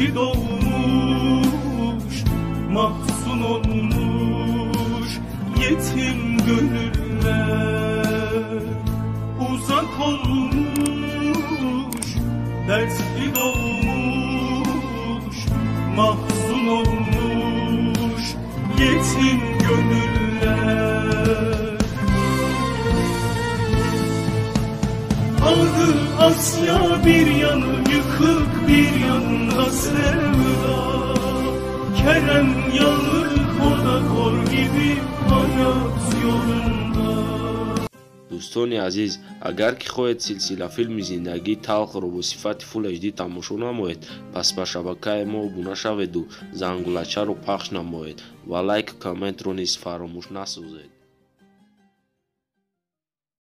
Dertli doğmuş, mahzun olmuş yetim gönüller. Uzak olmuş, dertli doğmuş, mahzun olmuş yetim gönüller. Adı Asya bir yanı yıkık bir yanında sevda. Kerem yanık o da kor gibi hayat yolunda. Дӯстони азиз, агар ки хоҳед силсилафилми зиндагии талхро бо сифати Full HD тамошо намоед, пас ба шабакаи мо обуна шаведу зангулачаро пахш намоед ва лайку комментро низ фаромӯш насозед.